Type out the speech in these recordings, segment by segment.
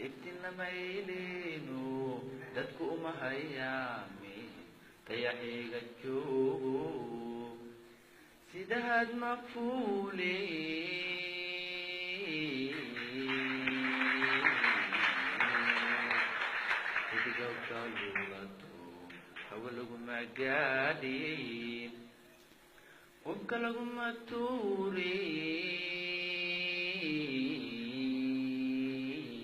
Iftiin lama ileeno dadku uma hayaamin dayaxiga joogo sidaad mafuule xidigowka luulato hawa laguma gaadhin qofka laguma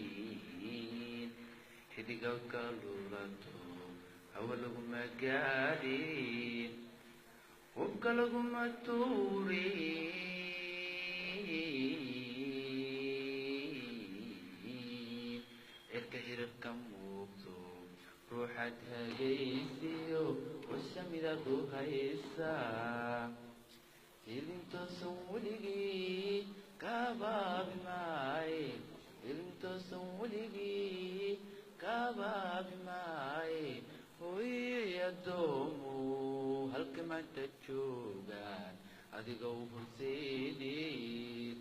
tuurin xidigowka luulato hawa laguma gaadhin qofka laguma tuurin cirka hirarka muuqdo ruuxaad hagaysiyo washa midaad u haysaa ilintoosan weligii kabaabi maaye ilintoosan weligii kabaabi maaye hooyay addoomu halka maanta joogaan adiga u horseedid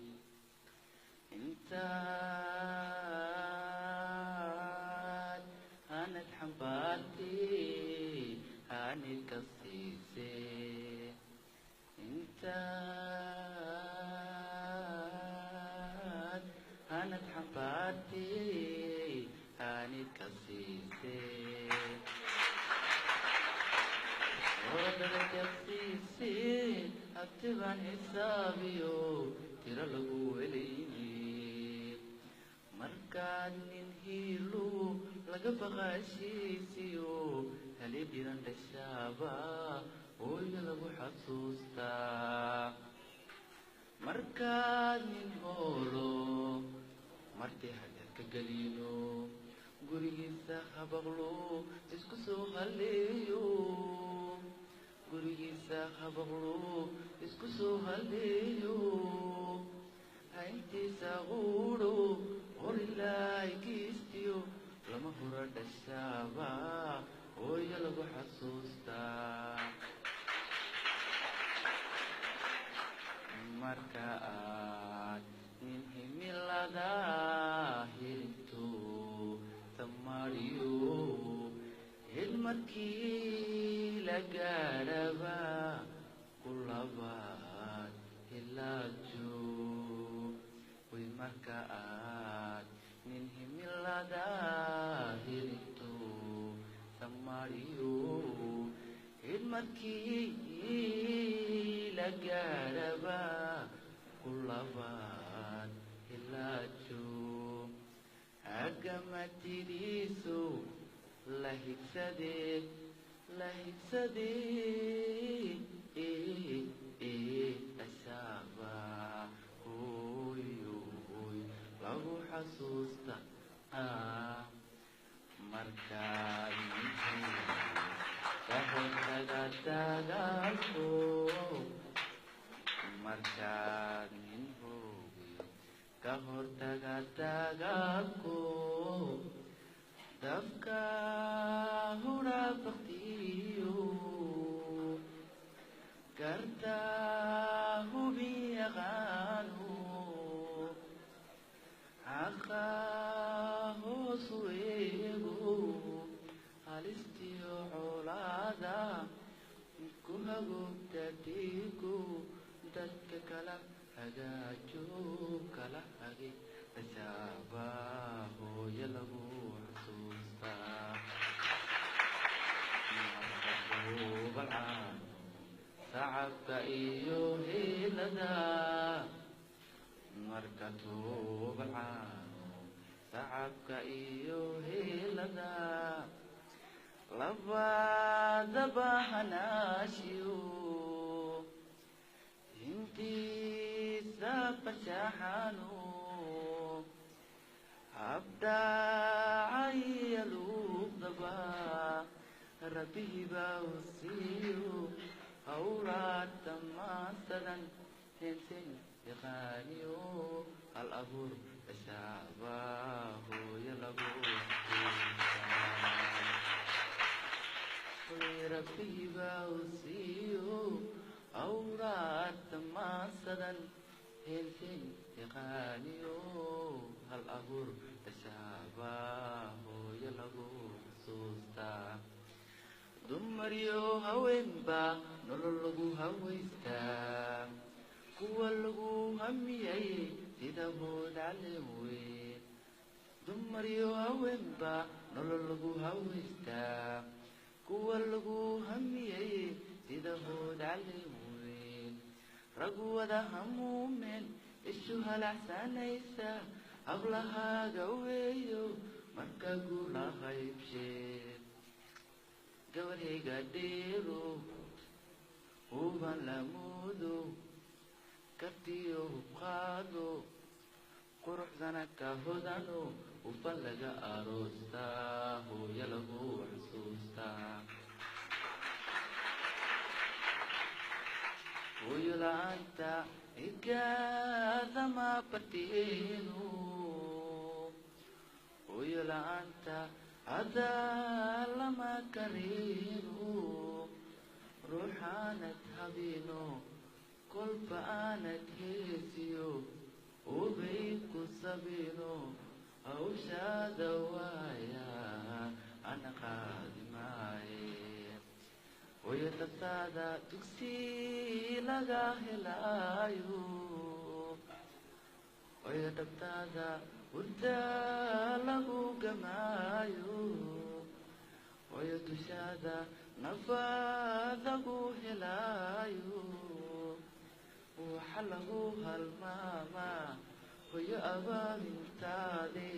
intaad hanad xambaartay hanid ka siisay intaad hanad xambaartay hanid ka siisay orodada jabsiisay abtibaan xisaabiyo tiro lagu welayne markaad nin hiilu laga baqaashiisiyo hali dhiran dhashaaba hooyo lagu xasuustaa markaad nin hoolo marti hadaad ka gelino gurigiisa habaqlo isku soo halleeyo gurigiisa habaqlo isku soo halleeyo hayntiisa quudho horilaaykiistiyo lama hura dhashaaba hooyo lagu xasuustaa marka aad nin himilada hirinto tamariyo hid markii la gaaraba ku labaad hilaajo way marka aad nin himilada hirinto tamariyo hid markii la gaaraba ku labaad hilaajo agamatiriiso la higsadee la higsadee dhashaaba hooyoy lagu xasuusta markaad ka hortaga dagaalko markaad nin hoogi ka hortaga dagaalko dabka hura baktiyo garta hubi yaqaano xaqa hoosu eego halistiyo colaada ku hagoogta dhiigu dadka kala hagaajo kala hage dhashaaba hooyo lagu xasuustaa marka sacabka iyo heelada marka tuubalcaano sacabka iyo heelada labadaba hanaashiyo hintiisa farshaxano habdhacaya luuqdaba rabbihiba u siiyo hawlaad dhammaansadan heensen yaqaaniyo hal abuur dhashaaba hooyo lagu rabbihiba u siiyo hawlaad dhammaansadan heensen yaqaaniyo hal abuur. Halabuur dhashaabaa hooyo lagu xusuustaa. Dumaryo haweenbaa nolol lagu hawaystaa, kuwa lagu hamiyay sida hoodacleen weyn. Dumaryo haweenbaa nolol lagu hawaystaa, kuwa lagu hamiyay sida hoodacleen weyn. Rag wada hamuumeen isu halacsanaysa hablahaaga weeyo marka guula haybshee. Gabarhayga dheero huban lamuudo, kartiyo hubqaado, quruxdana ka hodano, hufan laga aroostaa hooyo lagu xusuustaa. Hooyo la-aanta higaadama barteenu, hooyo la-aanta hadaa lama kareenu. Ruuxaanad habino kolba aanad heesiyo ubay ku sabino, hawshaada waaya ana qaadi maaye. Hooyo dhabtaada dugsi laga helaayo, hooyo dhabtaada hurda lagu gamaayo, hooyo dushaada nafaad lagu helaayo. Waxa lagu halmaamaa hooyo abaabintaade,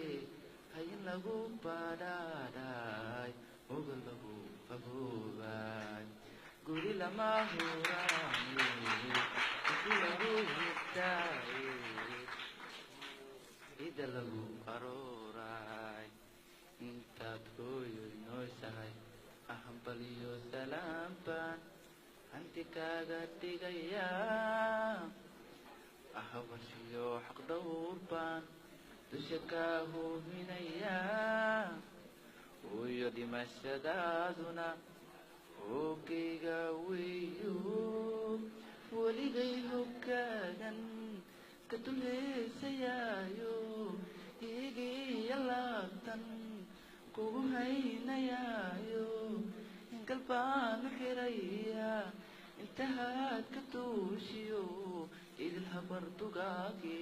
hayin lagu badhaadhaay, hoga lagu qaboobay, guri lama huraane isi lagu hurtaaye, ida lagu arooraay. Intaad hooyoy nooshahay ahambaliyo salaam baan hanti kaaga dhigayaa, ahbashiyo xaq dhowr baan dusha kaa hubinayaa. Hooyo dhimashadaaduna hoogayga weeyo, weligay hogaagan ka dulheesayaayo, higiya laabtan kugu haynayaayo. Ingal baanu xirayaa intahaad ka duushiyo idil habar dugaage.